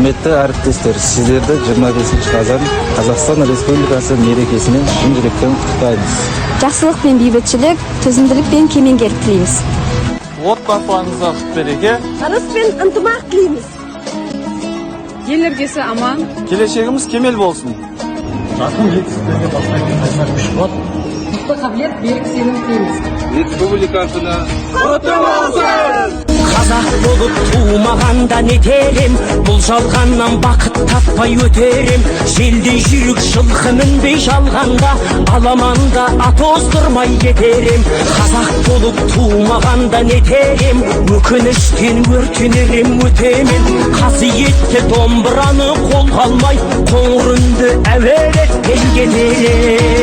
Құрметті әріптестер, сіздерді 25 қазан, Қазақстан Республикасы мерекесімен шын жүректен құттықтаймыз. Жақсылық пен бейбітшілік, төзімділік пен кемеңгерлік тілейміз. Отбасыларыңызға құт береке, Ырыс пен ынтымақ тілейміз. Ел іргесі аман. Келешегіміз кемел болсын. Жарқын жетістіктерге бастайтын қайсар күш қуат. Мықты қабілет, берік сенім тілейміз. Республика күні. Қазақ болып тумағанда нетер ем? Бұл жалғаннан бақыт таппай өтер ем. Желдей жүйрік жылқы мінбей жалғанда, аламанда ат оздырмай кетер ем. Қазақ болып тумағанда нетер ем? Өкініштен өртенер ем өтемен. Қасиетті домбыраны қолға алмай, қоңыр үнді әуелетпей кетер ем.